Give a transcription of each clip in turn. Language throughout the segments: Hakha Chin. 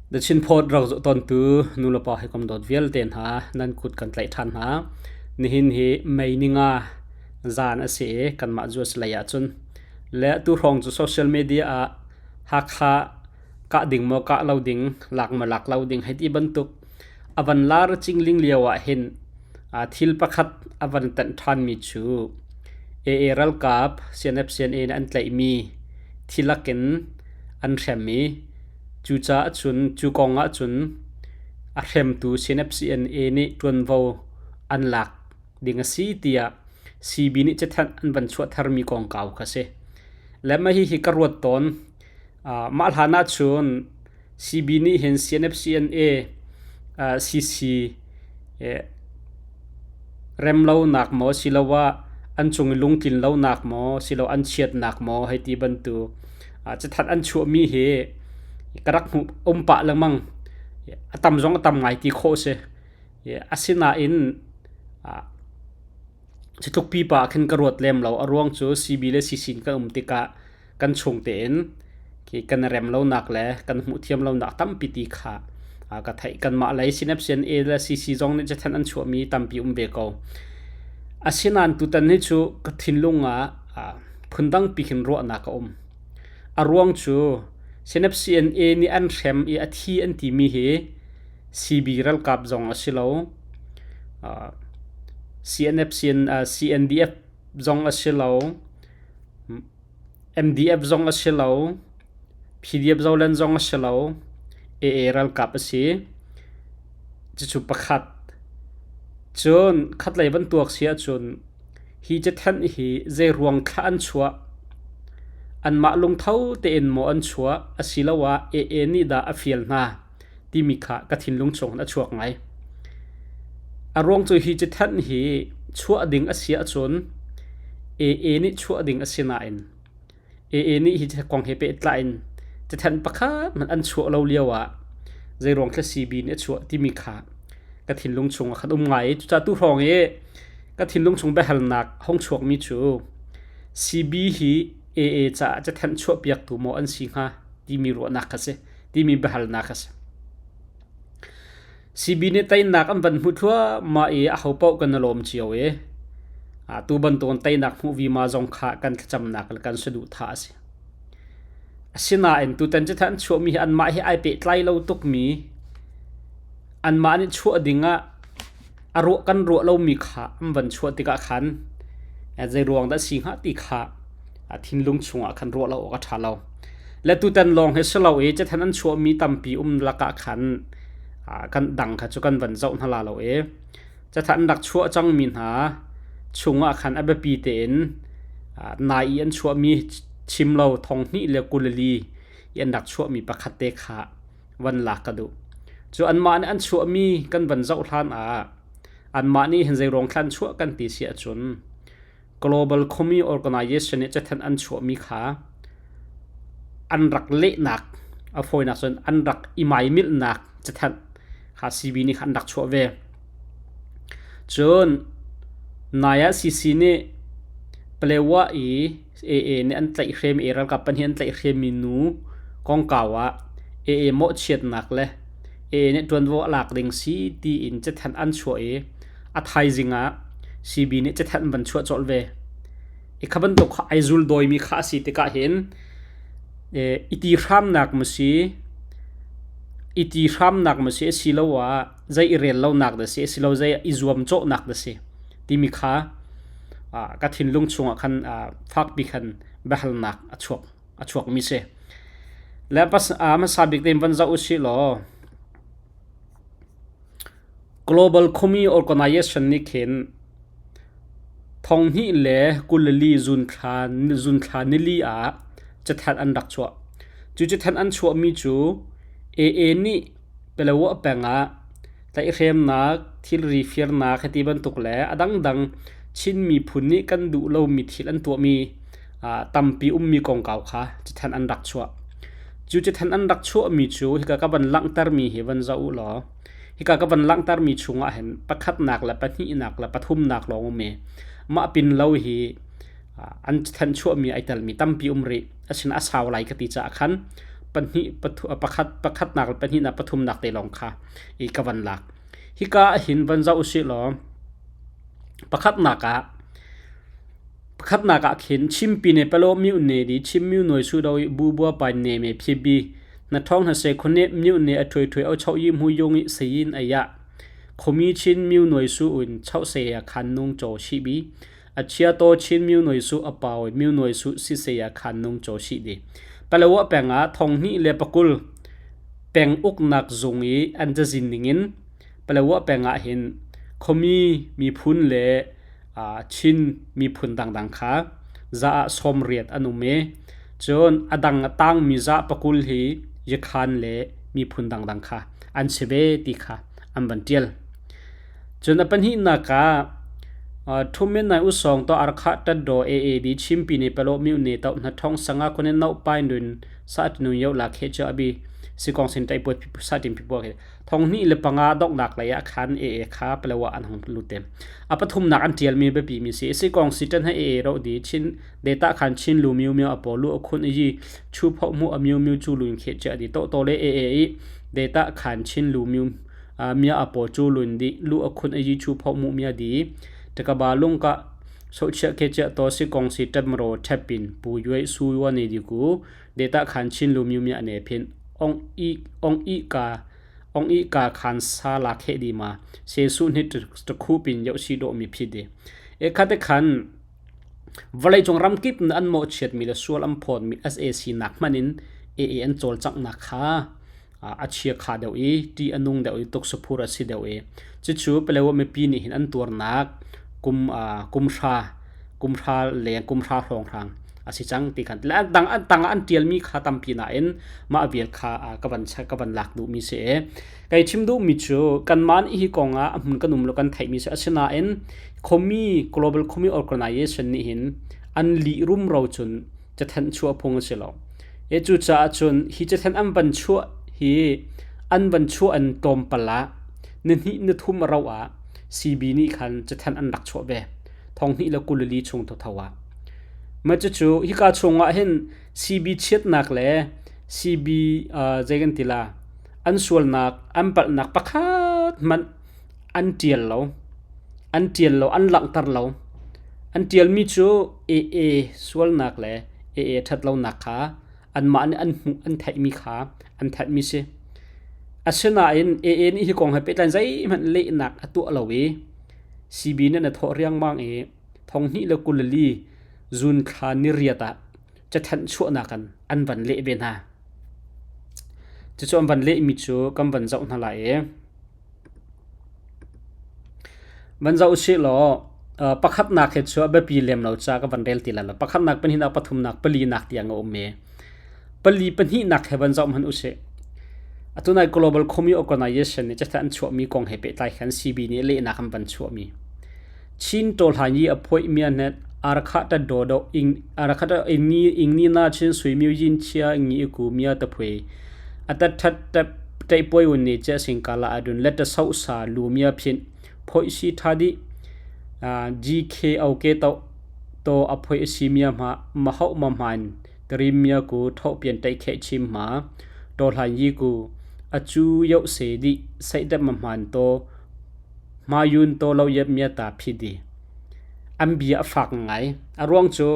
The Chin Post rak zoh tawntu nulepa hawikom dawt vialte hna nan kut kan tlaih ṭhan hna. Nihin hi May ninga zan a si i kanmah US lei ahcun le tu hrawng cu social media ah Hakha kah ding maw kah lo ding, lak maw lak lo ding hei ti bantuk a van lar cingling lio ah hin thil pakhat a van tenh ṭhanmi cu AA ralkap CNF CNA nih an tlaihmi thilak in an hrem i Cucaah cun cu kong ah cun a hremtu CNFCNA nih ṭuanvo an lak ding a si tiah CB nih cathanh an van chuah tharmi kongkau kha a si. Le mah hihi ka ruat tawn. Mah hlan ah cun CB nih hin CNFCNA CC remlonak maw siloah an cung i lungtlin lonak maw silo an chiatnak maw hei ti bantuk Cathanh an chuahmi hi ka rak hmuh um pah lengmang. A tam zong a tam ngai ti khawh a si. Asinain cutluk pipa ah khin ka ruat lem lo. A ruang cu CB le CC in kan um tikah kan chung tein kan i rem lonak le kan hmuh thiam lonak tampi ti kha ka theih. Kanmah lei Synapsian A le CC zong nih cathanh an chuahmi tampi um ve ko. Asinain tutan hi cu ka thinlung ah phundang pi khin ruahnak a um. A ruang cu CNFCNA nih an hrem i a thi an timi hi CB ralkap zong a si lo. CNFCN, CNDF zong a si lo. MDF zong a si lo. PDF Zoland zong a si lo. AA ralkap a si. Cucu pakhat. Cun khatlei van tuak si ahcun Hi cathanh hi zeiruang thla an chuah? Anmah lungtho tein maw an chuah asiloah AA nih dah a fial hna timi kha ka thinlung chungin a chuak ngai. A ruang cu hi cathanh hi chuah ding a si ahcun AA nih chuah ding a si nain AA nih hi kong he pehtlai in cathanh pakhat hmanh an chuah lo lio ah zeiruang thla CB nih a chuah timi kha ka thinlung chung ah khan um ngai i cucaah tu hrawng i ka thinlung chung biahalnak hong chuakmi cu CB hi AA caah cathanh chuahpiaktu maw an si hnga timi ruahnak kha si timi biahalnak kha si. CB nih teinak an van hmuh thluahmah i ahopaoh kan i lawm cio i atu bantukin teinak hmuh vima zong kha kan thlacamnak le kan saduhthah a si. Asinain tutan cu an chuahmi hi anmah hi ai pehtlai lo tukmi anmah nih chuah dingah a ruah kan ruah lomi kha an van chuah tikah khan zei ruang dah si hnga ti kha thinlung chungah khan ruah lo awk a ṭha lo. Le tutan lawng hi si lo i cathan an chuahmi tampi um lakah khan kan dang kha cu kan van zoh hna la lo i cathan an rak chuah cangmi hna chungah khan a biapi tein nai i an chuahmi chim lo thong hnih le kulili i an rak chuahmi pakhat te kha van lak ka duh. Cu anmah nih an chuahmi kan van zoh hlan ah anmah nih hin zeiruang thlan chuah kan ti si ahcun Global Community Organization nih cathanh an chuahmi kha an rak lehnak a fawinak cun an rak i maimilhnak cathanh kha CB nih khan an rak chuah ve. Cun nai ah CC nih Palewa i AA nih an tlaihhrem i ralkap pahnih an tlaihhremmi nu kongkau ah AA mawhchiatnak le AA nih ṭuanvo a lak ding si tiin cathanh an chuah i a thaizing ah CB nih cathanh an van chuah colh ve. I kha bantuk kha ai zul dawimi kha a si tikah hin i ti hramnak maw si i ti hramnak maw si asiloah zei i rel lonak dah si asilo zei i zuamcawhnak dah si timi kha ka thinlung chungah khan fakpi khan biahalnak a chuak a chuakmi si. Le hmasa bik tein van zoh usih law Global Community Organization nih khin thonghnih le kulili zunthla zunthla nili ah cathanh an rak chuah. Cu cathanh an chuahmi cu AA nih Palawa peng ah tlaihhremnak, thilri firnak hiti bantuk le a dangdang Chin miphun nih kan duh lomi thil an tuahmi tampi ummi kongkau kha cathanh an rak chuah. Cu cathanh an rak chuahmi cu hika ka van langhtermi hi van zoh u law hika ka van langhtermi chungah hin pakhatnak le pahnihnak le pathumnak lawng um i mah pin lo hi an cathanh chuahmi ai telmi tampi um rih. Asinain a sau lai ka ti caah khan. Pahnih pakhat pakhatnak le pahnihnak pathumnak te lawng kha i ka van lak. Hika ah hin van zoh usih law pakhatnak ah pakhatnak ah khin Chimpi ne palo myu ne di Chim myu noi su do i bu bua pai ne me phi bi na thong na se khone myu ne a thui thui au chau yi mu yung i sayin aya khomi Chin myu noi su un chau se ya khan nung cho shi bi a chia to Chin myu noi su a pau myu noi su si se ya khan nung cho shi di palawa penga thong hnih le pakul peng uknak zung i an cazin ningin Palawa peng ah hin khuami miphun le Chin miphun dangdang kha za ah 80 an um i cun a dang a tangmi za 20 hi Yakhan le miphun dangdang kha an si ve ti kha an van ṭial. Cun a pahnihnak ah Thumin nai usawng to arkha tat-daw AAD Chimpi ne palaw myu ne toh hna thong sanga kone no pain dun sa tinu yo la khe cho abi sikong sin tai puat sa tin pi puak thong hnih le panga donghnak lei ah khan AA kha Palawa an hung lut te. A pathumnak an ṭialmi biapi mi si. Sikong si ṭan he AA ro di Chin data khan Chin lu miu miu apo lu akhun i chu pho mu a miu miu chu luin khe cha di to to le AA i data khan Chin lu miu mia apo chu luin di lu akhun i chu pho mu mia di takaba lung ka sochia khe cha to si kong si ṭamro ṭhepin pu yue su wa ne di ku data khan Chin lu miu mia ne phin ong i ong i ka ong i ka khan sa la khe di ma se su ni ta khu pin yo si do mi phi di e khate khan vawlei cung ramkip na an mo chiat mi le sual am phawt mi SAC nak hmanin AA an cawlcangh nak kha a chia kha deuh i ti a nung deuh i tuksaphur a si deuh i cucu Palawa mipi nih hin an tuarnak kum kum hra kum hra leng kum hra hrawnghrang a si cang ti khan le dang an tang an tialmi kha tampi nain mah vial kha ka van ka van lak duhmi si e kai chim duhmi cu kanmah nih hi kong ah a hmun kan um lo kan theihmi si asinain khomi global khomi organization nih hin an lih rumro cun cathanh chuah phung a si lo. E cucaah cun hi cathanh an van chuah hi an van chuah an tlawmpal ah ni hnih ni thum a rauh ah CB nih khan cathanh an rak chuah ve. Thong hnih le 24 chung thotho ah. Mah cucu hika chungah hin CB chiatnak le CB zei kan ti la an sualnak an palhnak pakhat hmanh an ṭial lo. An ṭial lo, an langhter lo. An ṭialmi cu AA sualnak le AA ṭhatlonak kha anmah nih an hmuh, an theihmi kha an thanhmi si. Asinain AA nih hi kong he pehtlai zeihmanh lehnak a tuah lo i CB nih na thawh riangmang i thong hnih le 24 June thla ni riat ah cathanh chuahnak in an van leh ve hna. Cucu an van lehmi cu kan van zoh hna lai i Van zoh usih law pakhatnak hi cu a biapi lem lo caah ka van rel ti lai lo. Pakhatnak, pahnihnak, pathumnak, palinak tiang a um i pali pahnihnak he van zoh hmanh usih. Atu nai Global Commune Organization nih cathanh an chuahmi kong he pehtlai khan CB nih lehnak an van chuahmi. Chin tawhlan yi a phoih mi ahnet arkha ta do do ing arkha ta ing ni ing ni na chin sui miu yin chia ing ni ku mia ta phui ata that ta tai poi un ni che sing kala adun let ta sau sa lu mia phin phoi si tha di GKO ke to to a phoi si mia ma ma hau ma man trim mia ku tho pian tai khe chim ma to hlan yi ku achu yo se di sai da ma man to Hmayun to lo yep mia ta phi di. An bia a fak ngai. A ruang cu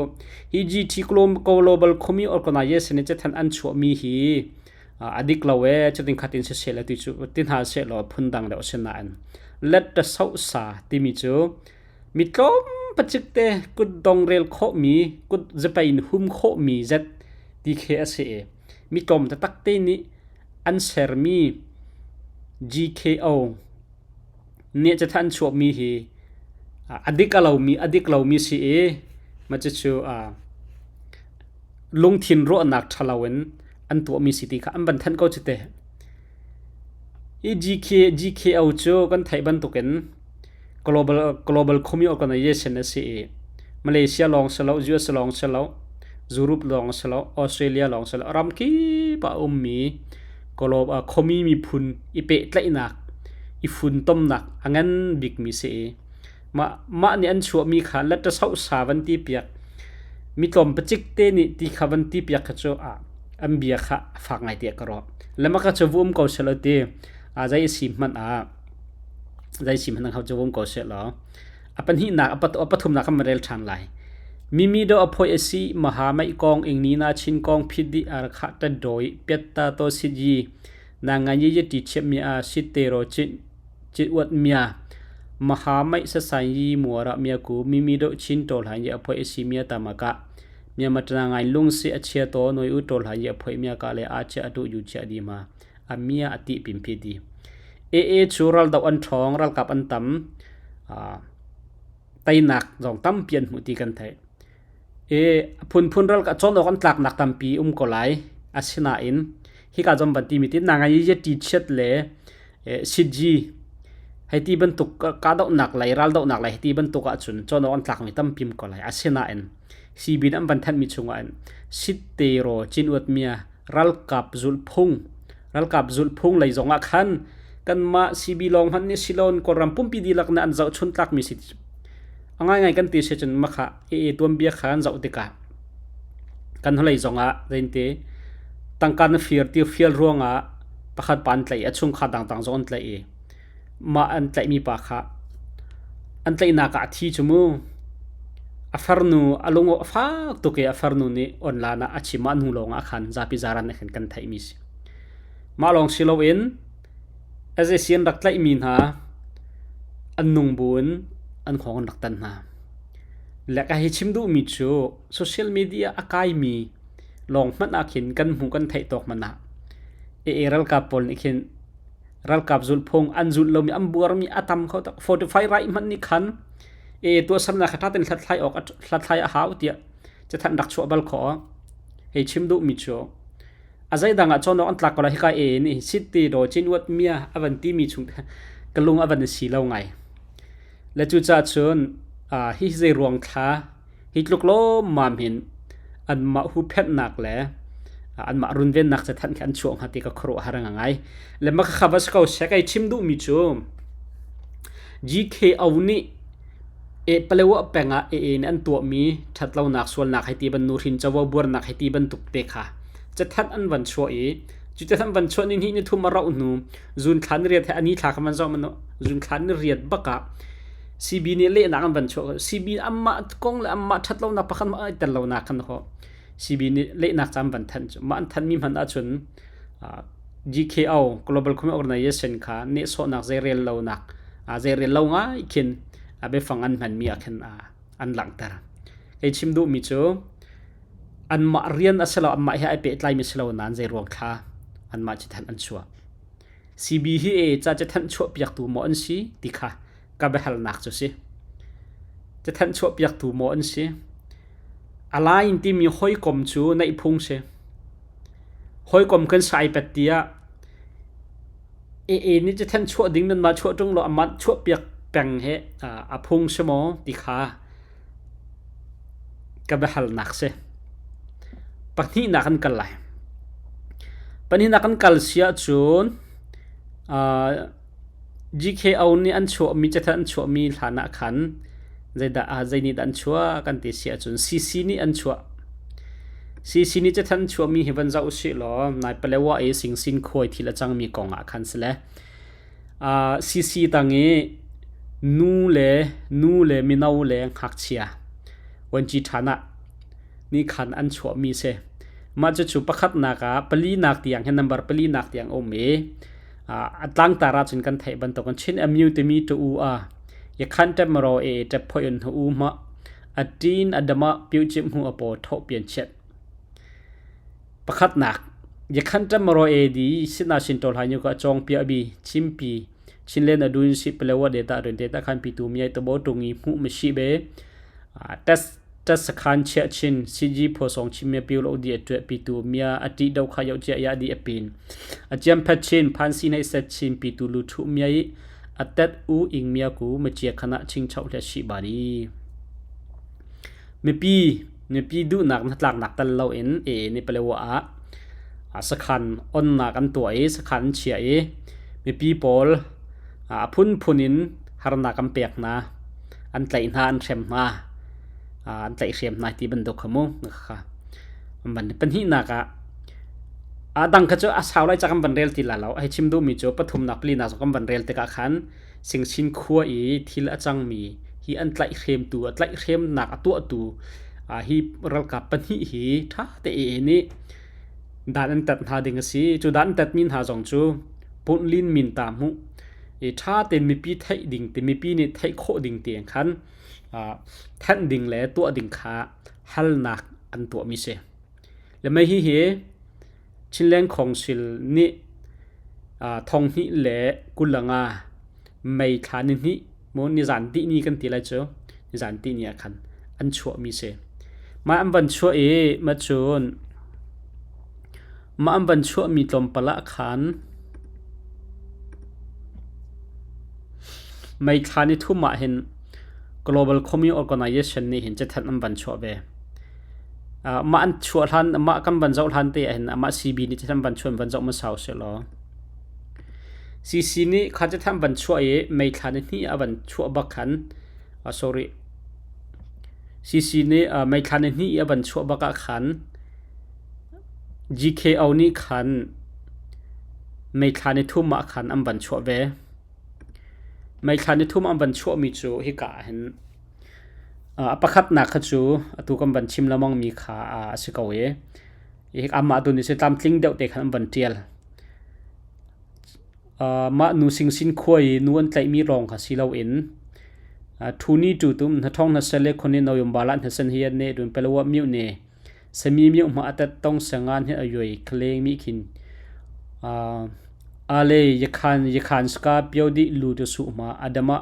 hi GT Global Commune Organization nih cathan an chuahmi hi a dik lo ee cutin khatin siseh le ti cu ti hna seh law phundang deuh si nain let ta soh sa timi cu mi tlawm pacik te kut dong rel khawhmi kut zapei in hum khawhmi zet ti khi a si i mi tlawm taktak te nih an sermi GKO nih cathan chuahmi hi a dik a lomi a dik lomi si i mah cucu lungthin ruahnak ṭha loin an tuahmi si ti kha an van thanh ko cu teh. Hi GKO cu kan theih bantukin Global Global Commune Organization a si i Malaysia lawng si lo, US lawng si lo, Europe lawng si lo, Australia lawng si lo, ramkip ah a ummi khuami miphun i pehtlaihnak, i funtomnak a ngan bikmi si i mah, mah nih an chuahmi kha let a sohsa van ti piak, mi tlawm pacik te nih ti kha van ti piak kha cu a An bia kha a fak ngai tiah ka ruah. Le mah kha cu vu um ko seh law ti a zei a si hmanh ah zei si hmanh ah cu vu um ko seh law a pahnihnak a pathumnak kan rel ṭhan lai. Mimi do a phoi a si maha mai kong ing ni na chin kong phit di ar kha ta doi piat ta to sit yi na ngan yi ti chiap mi a sit te ro chin chin uat mia maha mai sa san yi muara mia ku mimi do chin tol han yi a phoi a si mia tamaka Myanmar ngai lungsi a chia to noi u tol han yi a phoi mia ka le a chia atu yu chia di ma a mia a ti pim phi di. AA cu raldoh an ṭhawng, ralkap an tam, teinak zong tampi an hmuh ti kan theih. I a phunphun ral cawn awk an tlaknak tampi um ko lai. Asinain hika zong van timi ti nangai i ti chiat le sitji hei ti bantuk kahdohnak lei raldohnak lei ti bantuk ahcun cawn awk an tlakmi tampi um ko lai. Asinain CB an van thanhmi chungah in sitte raw cinuat mia ralkap zulhphung ralkap zulhphung lei zong ah khan kanmah CB lawng hmanh nih silon Kawlram pumpi dihlak nih an zohchun tlakmi si a ngaingai kan ti si cun makha ee tuanbia kha an zoh tikah kan hnulei zong ah zeinte tangka na fir ti fial ruangah pakhat pa an tlaih i a chungkhar dangdang zong an tlaih i mah an tlaihmi pa kha an tlaihnak ah a thi cu mu. A farnu a lung a fak tuk i a farnu nih online ah a chim ah hnu lawng ah khan zapi zaran nih khan kan theihmi si. Mah lawng si loin sac an rak tlaihmi hna an nung buin an hngawng an rak tan hna. Le ka hi chim duhmi cu social media a kaimi lawng hmanh ah khin kan hmuh kan theih tawk hmanh ah AA ralkap pawl nih khin ralkap zulhphung an zulh lomi an buarmi a tam kho tak 45 right hmanh nih khan e tuahsernak kha ṭha tein hlathlai awk hlathlai a hau tiah cathanh rak chuah bal khawh hei chim duhmi cu a zeidang ah cawn awk an tlak ko lai hika e nih city do chin uat mia a van timi chung ka lung a van si lo ngai le cucaah cun hi zei ruang thla Hi tluk lawmmam hin anmah huhphenhnak le anmah runvennak cathanh khi an chuah hnga ti ka khuaruahhar ngai. Le mah kha va si ko seh kai chim duhmi cu GKO nih e Palewa peng ah AA nih an tuahmi ṭhatlonak sualnak hei ti ban nuhrin covo buarnak hei ti bantuk te kha cathanh an van chuah i cu cathanh van chuah ni hnih ni thum a rauh hnu zun thla ni riat he ani thla kha van zoh man zun thla ni riat bak ah CB nih lehnak an van chuah. CB anmah kong le anmah ṭhatlonak pakhat hmanh ai tel lonak khan ho CB nih lehnak ca an van thanh cu. Mah an thanhmi hmanh ahcun GKO Global Community Organization kha nehsawhnak zeirel lonak zeirel lo ngai khin biafang an hmanmi ah khin an langhter. Kei chim duhmi cu anmah rian a si lo anmah he ai pehtlaimi si lo nain zeiruang thla anmah cu thanh an chuah. CB hi e ca cathanh chuahpiaktu maw an si ti kha ka biahalnak cu si. Cathanh chuahpiaktu maw an si? Alain timi hawikom cu neih phung si. Hawikom kan sai pet tiah AA nih cathanh chuah ding nan mah chuah ṭung lo amah chuahpiak peng he a phung si maw ti kha ka biahalnak si. Pahnihnak an kal lai. Pahnihnak an kal si ahcun GKO nih an chuahmi cathanh an chuahmi hlan ah khan zeidah zei nih dah an chuah kan ti si ahcun CC nih an chuah. CC nih cathanh an chuahmi hi van zoh usih law nai Palewa i Singsin khuai thil a cangmi kong ah khan si le CC tang i nu le nu le mino le ngakchia vuanci ṭhan ah nih khan an chuahmi si. Mah cucu pakhatnak ah palinak tiang hi number palinak tiang a um i a tlangtar ahcun kan theih bantukin Chin MU timi tu u a yakhan tep maro e tep phoi un hu u ma a tin adama piu chim hu a po tho pian chet Pakhatnak, Yakhan Ṭamaraw AD sina sin ṭol hai ka chong pia bi chimpi Chinlen adun si pelewa deta run deta khan pi tu miai tabo tungi hmu ma shi be test test sakhan chia chin CG pho song chim me piu lo di atwe pi tu mia ati do kha yo chia ya di apin achiam phat chin phan si nei set chin pi tu lu thu miai atet u ing mia ku ma chia khana ching chau hle shi bari Mipi mipi duhnak hnatlaknak tel loin AA nih Palewa ah sakhan onnak an tuah i sakhan an chiah i mipi pawl a phunphun in harnak an pek hna. An tlaih hna, an hrem hna. An tlaihhrem hna ti bantuk kha mu. Kha. Pahnihnak ah. A dang kha cu a sau lai ca kan van rel ti la lo. Hei chim duhmi cu pathumnak palinak zong kan van rel tikah khan Singchin khua i thil a cangmi hi an tlaihhremtu a tlaihhremnak a tuahtu hi ralkap pahnih hi ṭha tein nih dan an tat hna ding a si. Cu dan an tatmi hna zong cu Punlin min ta hmuh i ṭha tein mipi theih ding ti mipi nih theih khawh ding tiang khan thanh ding le tuah ding kha halnak an tuahmi si. Le mei hihi Chinland Council nih thonghnih le 25 May thla nihnih maw nizan tihni kan ti lai cu nizan tihni ah khan an chuahmi si. Mah an van chuah i macun mah an van chuahmi tlawmpal ah khan May thla ni thum ah hin Global Commune Organization nih hin cathanh an van chuah ve. Mah an chuah hlan mah kan van zoh hlan te ah hin amah CB nih cathanh van chuah van zoh hmasa usih law CC nih kha cathanh van chuah i May thla ni hnih a van chuah bak khan sorry CC nih May thla ni hnih i a van chuah bak ah khan GKO nih khan May thla ni thum ah khan an van chuah ve. May thla ni thum an van chuahmi cu hika ah hin A pakhatnak kha cu atu kan van chim lengmangmi kha a si ko i amah tu nih tlamtling deuh te khan an van ṭial. Mah nu singsin khua i nu an tlaihmi lawng kha si loin ṭhu ni ṭu tum hnaṭhawng hnasel le khon i noyumbala hnasen hi an ne dun palawa myu ne sami myu hma atat tong sangan hi ayoi khaleng mi khin Ale yakhan yakhan ska pyo di lu tu su ma adama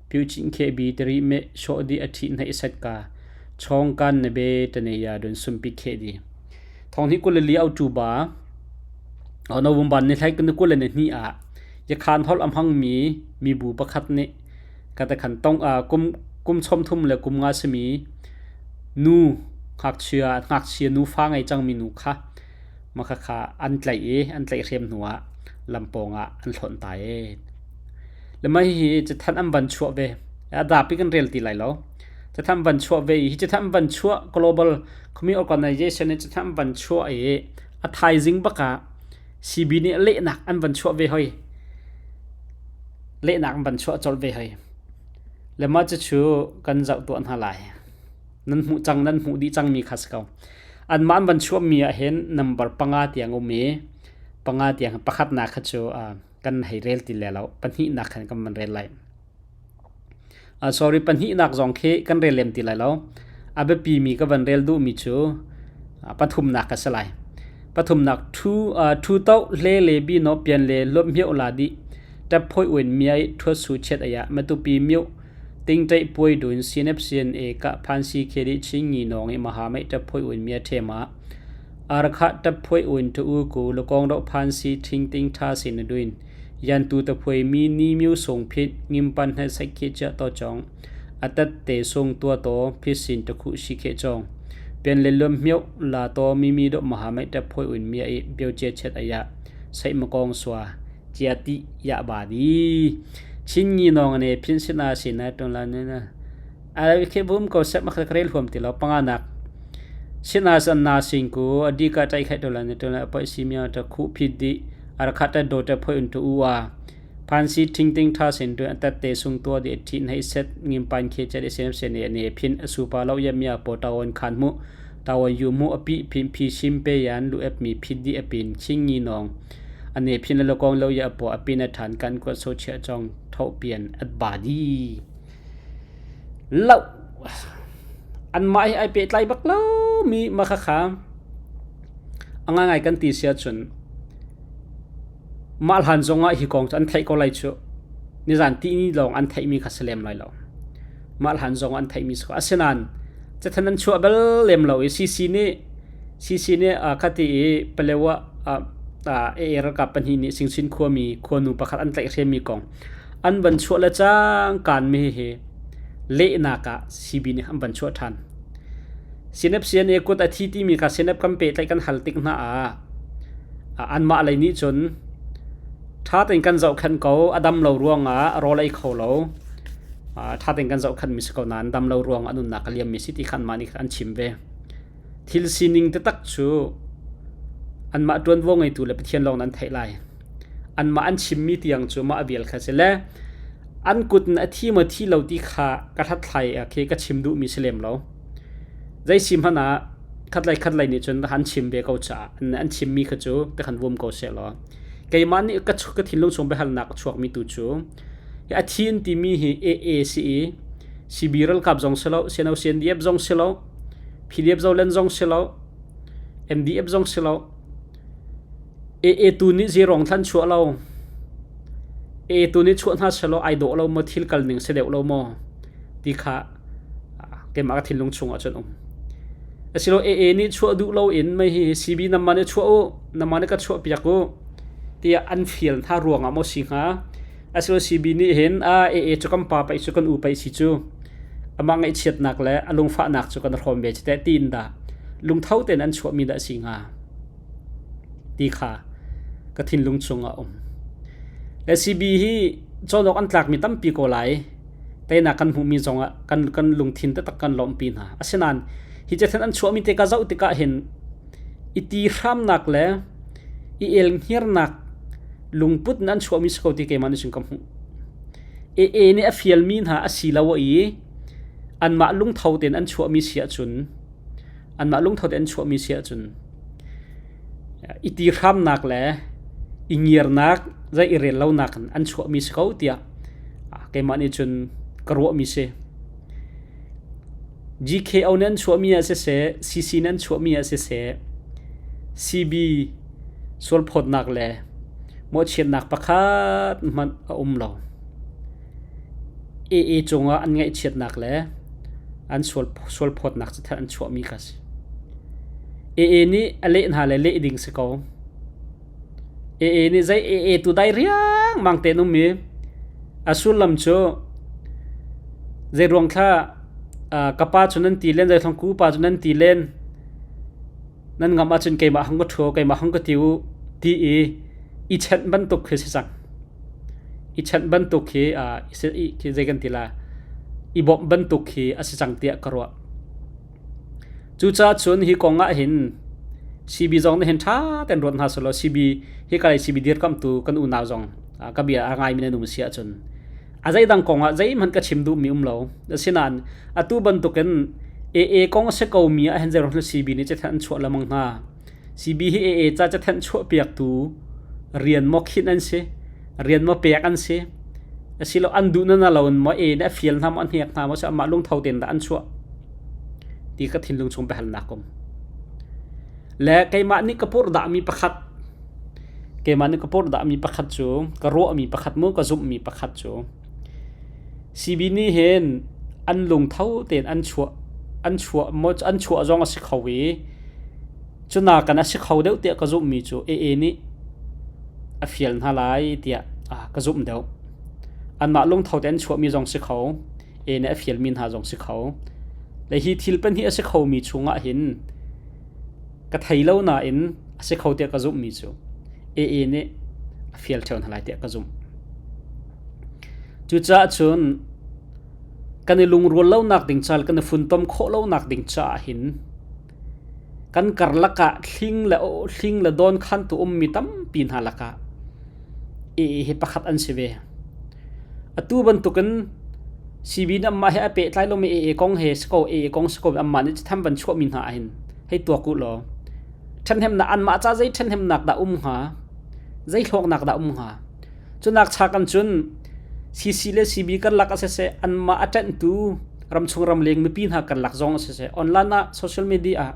pyu chin khe bi tari me sho di athi na isat ka chong kan ne be tane ya dun sumpi khe di thong hi kul li au tu ba November ni thlai kan kul ne ni a yakhan hol am hang mi mi bu pakhat ne kata khan tong a kum kum chom thum le kum nga simi nu ngakchia ngakchia nu fa ngai chang mi nu kha Mah khakha an tlaih i an tlaihhrem hnuah lam pawngah an hlonh ta i le mah hihi cathanh an van chuah ve. A dapi kan rel ti lai lo. Cathanh van chuah ve i hi cathanh van chuah Global Community Organization nih cathanh van chuah i a thaizing bak ah CB nih lehnak an van chuah ve hoi. Lehnak an van chuah colh ve hoi. Le mah cucu kan zoh tuah hna lai. Nan hmuh cang nan hmuh dih cangmi kha si ko. Anmah an van chuahmi ah hin number panga tiang um i panga tiang pakhatnak kha cu kan hei rel ti le lo pahnihnak khan kan van rel lai. Sorry pahnihnak zong khi kan rel lem ti lai lo. A biapi mi ka van rel duhmi cu pathumnak ka si lai. Pathumnak thu thu to hle le bi no pian le lop mio la di tap phoi uen miai thuat su chet aya matupi mio Tingṭeih puai dun CNFCNA kah phansi khedi Chingi nawng i mahamei ṭapphoi un mia ṭhema Arkha ṭapphoi un tu u ku lukong ro phansi thing ting tha sin duin yan tu taphoi mi ni myu sung phit ngim pan he sai khe cha to chong atat te sung tua to phit sin ta khu shi khe chong pen le lom myo la to mi mi do mahamei ṭapphoi un mia i bio che chet aya sai makong swa cia ti ya ba di Chin ngi nong ne phin sina sina ton la ne na a khe bum ko sep ma kha rel huam ti lo panga nak sina san na sing ku adi ka tai khai to la ne to la pa si mya ta khu phi di ar kha ta do ta phoi un tu wa phan si thing ting tha sin tu ta te sung to di thin hei set ngim pan khe cha de sem se ne ne phin asu pa lo ya mya po ta on khan mu ta on yu mu api phin phi sim pe yan lu ep mi phi di apin ching ngi nong Ane phin le kong lo ya po apin a than kan ko so chia chong tho pian at ba di lo an mah hi ai pehtlai bak lo mi ma kha kha a ngai ngai kan ti sia cun mah hlan zong ah hi kong cu an theih ko lai cu nizan ti ni lawng an theih mi kha si lem lai lo mah hlan zong an theih mi si ko asinain cathan an chuah bal lem lo i CC nih CC nih khati i Palewa AA ralkap pahnih nih Singsin khuami khuanu pakhat an tlaihhremmi kong an van chuah le cangkaan mi hihi lehnak ah CB nih an van chuah ṭhan. Sinep CNA kut a thi timi kha sinep kan pehtlaih kan hal tik hna ah anmah lei nih cun ṭha tein kan zohkhenh ko a dam lo ruangah rawl ei kho lo ṭha tein kan zohkhenh mi si ko nain dam lo ruangah a nunnak a liam mi si ti kha anmah nih an chim ve. Thil sining taktak cu Anmah ṭuanvo ngeitu le Pathian lawng nan theih lai. Anmah an chimmi tiang cu mah vial kha si le an kut in a thi maw thi lo ti kha ka hlathlai khi ka chim duhmi si lem lo. Zei si hmanh ah khatlei khatlei nih cun an chim ve ko caah an chimmi kha cu ka kan vum ko sehlaw keimah nih ka ka thinlung chung biahalnak a chuakmi tu cu a thi an timi hi AA si i CB ralkap zong si lo CNO CNDF zong si lo PDF Zoland zong si lo MDF zong si lo AA tu nih zirong thlan chuah lo AA tu nih chuah hna selaw ai dawh lo maw thil kal ning si deuh lo maw ti kha keimah ka thinlung chung ah cun um. Asilo AA nih chuah duh lo in mei hi CB namma nih chuah u namma nih ka chuah piak u tiah an fial hna ruang ah maw si hnga asilo CB nih hin a AA cu kan pa paih cu kan u paih si cu amah ngaihchiatnak le a lungfahnak cu kan hrawm ve cu teh tiin dah lungtho tein an chuahmi dah si hnga ti kha ka thinlung chung ah um. Le CB hi cawn awk an tlakmi tampi ko lai. Teinak kan hmuhmi zong ah kan kan lungthin taktak kan lawmhpi hna. Asinain hi cathen an chuahmi te ka zoh tikah hin i ti hramnak le i elhngiarnak lungput in an chuahmi si ko ti keimah nih cun ka hmuh. AA nih a fialmi hna a si lo i anmah lungtho tein an chuahmi si ahcun anmah lungtho tein an chuahmi si ahcun i ti hramnak le i ngirnak zei i rel lonak in an chuahmi si ko tiah keimah nih cun ka ruahmi si. GKO nih an chuahmi ah siseh, CC nih an chuahmi ah siseh, CB sualphawtnak le mawhchiatnak pakhat hmanh a um lo. AA cungah an ngaihchiatnak le an sualphawtnak cathanh an chuahmi kha a si. AA nih a leh hna le leh ding si ko. AA nih zei AA tu dai riangmang tein um i a sullam cu zei ruang thla ka pa cu nan ti len, zei thong ku pa cu nan ti len, nan ngamh ahcun keimah hong ka ṭhu, keimah hong ka ti u ti i i chenh bantuk khi si cang. I chenh bantuk khi khi zei kan ti la i bawmh bantuk khi a si cang tiah ka ruah. Cucaah cun hi kong ah hin CB zong nih hin ṭha tein ruat hna sehlaw CB hi ka lei CB dirkamhtu kan unau zong ka bia a ngaimi nan um si ahcun a zeidang kong ah zeihmanh ka chim duhmi um lo. Asinain atu bantukin AA kong a si komi ah hin zeiruang CB nih cathanh an chuah lengmang hna. CB hi AA ca cathanh chuahpiaktu rian maw khinh an si, rian maw pek an si, asilo an duh na lo in maw A nih a fial hna maw a hnek hna maw si amah lungtho tein dah an chuah ti ka thinlung chung biahalnak um. Le keimah nih ka purhdahmi pakhat keimah nih ka purhdahmi pakhat cu ka ruahmi pakhat mu ka zumhmi pakhat cu CB nih hin an lungtho tein an chuah an chuah maw an chuah zong a si kho i Cunak kan a si kho deuh tiah ka zumhmi cu AA nih a fial hna lai tiah ka zumh deuh. Anmah lungtho te an chuahmi zong si kho, AA nih a fialmi hna zong si kho. Le hi thil pahnih a si khomi chungah hin ka thei lo nain a si kho tiah ka zumhmi cu AA nih a fial ṭheo hna lai tiah ka zumh. Cucaah cun kan i lungrual lonak ding ca le kan i funtom khawh lonak ding caah hin Kan karlak ah hling le hling le dawnkhantu ummi tampi hna lakah AA hi pakhat an si ve. Atu bantukin CB nih anmah he a pehtlai lomi AA kong he si ko AA kong si ko anmah nih tham van chuahmi hna ahhin hei tuak u law ṭhenhnemnak anmah ca zei ṭhenhnemnak dah um hnga zei hlawknak dah um hnga Cunak chak an cun CC le CB karlak ah siseh anmah a ṭanhtu ramchung ramleng mipi hna karlak zong ah siseh online ah social media ah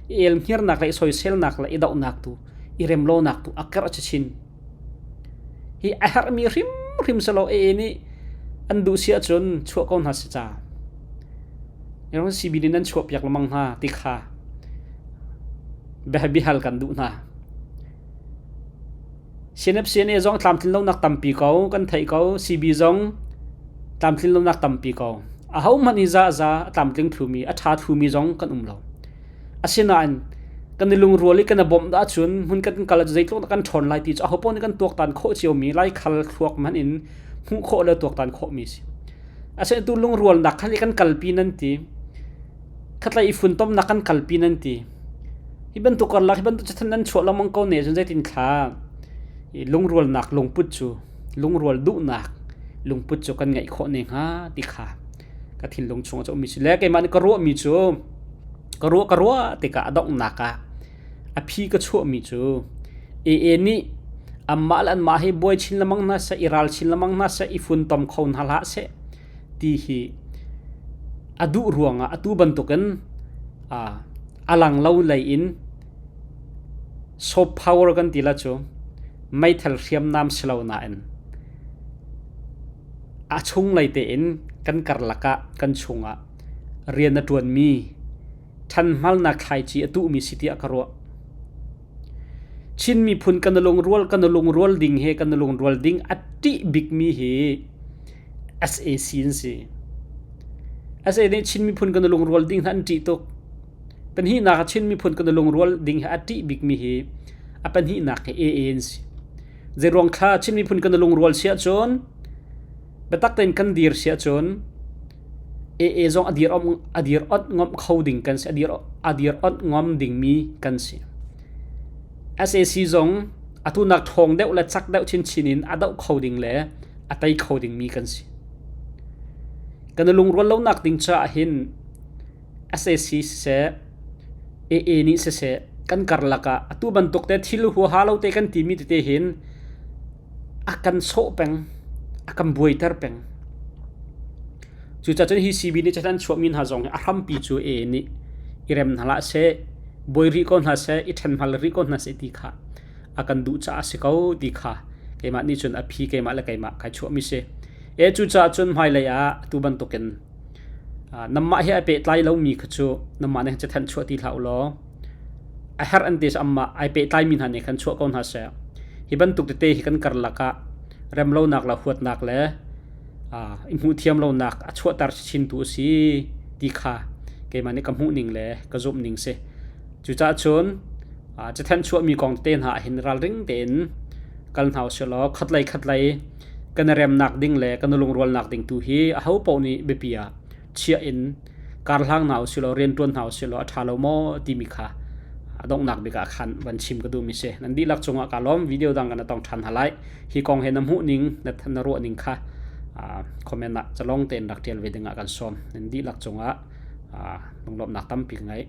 i elhngirnak le i soiselnak le i dohnak tu i remlonak tu a karh chinchin. Hi a herhmi hrimhrim si lo AA nih an duh si ahcun chuah ko hna si ca. CB nih nan chuahpiak lengmang hna ti kha biahal kan duh hna. CNF-CNA zong tlamtlin lonak tampi ko kan theih ko. CB zong tlamtlin lonak tampi ko. Ahohmanh hi za za a tlamtling thlumi, a ṭha thlumi zong kan um lo. Asinain kan i lungrual i kan i bawmh dah cun hmun kan kal ah zeitluk dah kan ṭhawn lai ti cu ahopaoh nih kan tuaktan khawh ciomi laikhal thluak hmanh in hmuh khawh le tuaktan khawhmi a si. Asinain tu lungrualnak kha kan kalpi nan ti. Khatlei i funtomnak kan kalpi nan ti. Hi bantuk karlak hi bantuk cathanh nan chuah lengmang ko ne cun zeitin thla i lungrualnak lungput cu lungrual duhnak lungput cu kan ngeih khawh ne hnga ti kha ka thinlung chungah cu ummi si le keimah nih ka ruahmi cu ka ruah ka ruah tikah a donghnak ah a phi ka chuahmi cu AA nih anmah le anmah hi buai chin lengmang hna seh i ral chin lengmang hna seh i funtom kho hna hlah seh ti hi a duh ruangah atu bantukin a lang lo lei in soft power kan ti la cu meithal hriamnam si lo nain a chunglei tein kan karlak ah kan chungah rian a ṭuanmi ṭhanhmalnak thlaici a tuhmi si tiah ka ruah. Chin miphun kan lungrual kan lungrual ding he kan lungrual ding a ṭih bikmi hi sac an si. Sac nih Chin miphun kan lungrual ding hi an ṭih tuk. Pahnihnak ah Chin miphun kan lungrual ding hi a ṭih bikmi hi a pahnihnak hi AA an si. Zeiruang thla Chin miphun kan lungrual si ahcun biatak tein kan dir si ahcun AA zong a dir a dir ot ngam kho ding kan si a dir a dir ot ngam dingmi kan si. Sac zong atu nak ṭhawng deuh le cak deuh chinchin in a doh kho ding le a tei kho dingmi kan si. Kan lungrual lonak ding caah hin sac siseh AA nih siseh kan karlak ah atu bantuk te thil huaha lo te kan timi tete hin a kan sawh peng, a kan buaiter peng. Cucaah cun hi CB nih cun an chuahmi hna zong hi a hrampi cu AA nih i rem hna hlah seh, buai rih ko hna seh, i ṭhenhmal rih ko hna seh ti kha a kan duh caah a si ko ti kha keimah nih cun a phi keimah le keimah kai chuahmi si. E cucaah cun hmailei ah atu bantukin namah he a pehtlai lomi kha cu namah nih cathanh chuah ti hlah u law a herh an ti amah ai pehtlaimi hna nih khan chuah ko hna seh. Hi bantuk tete hi kan karlak ah remlonak le huatnak le i hmuhthiam lonak a chuahter chintu a si ti kha keimah nih ka hmuhning le ka zumhning si. Cucaah cun cathanh chuahmi kong tete hna ah hin ralring tein kal hna usih law khatlei khatlei kan i remnak ding le kan i lungrualnak ding tu hi aho paoh nih biapi ah chiah in karhlang hna usih law rianṭuan hna usih law a ṭha lo maw timi kha a donghnak bik ah khan van chim ka duhmi si. Nan dihlak cungah kaa lawm. Video dang kan tong ṭhan hna lai. Hi kong he na hmuh ning, na ruah ning kha comment ah calong tein rak ṭial ve ding ah kan sawm. Nan dihlak cungah lunglawmhnak tampi ka ngei.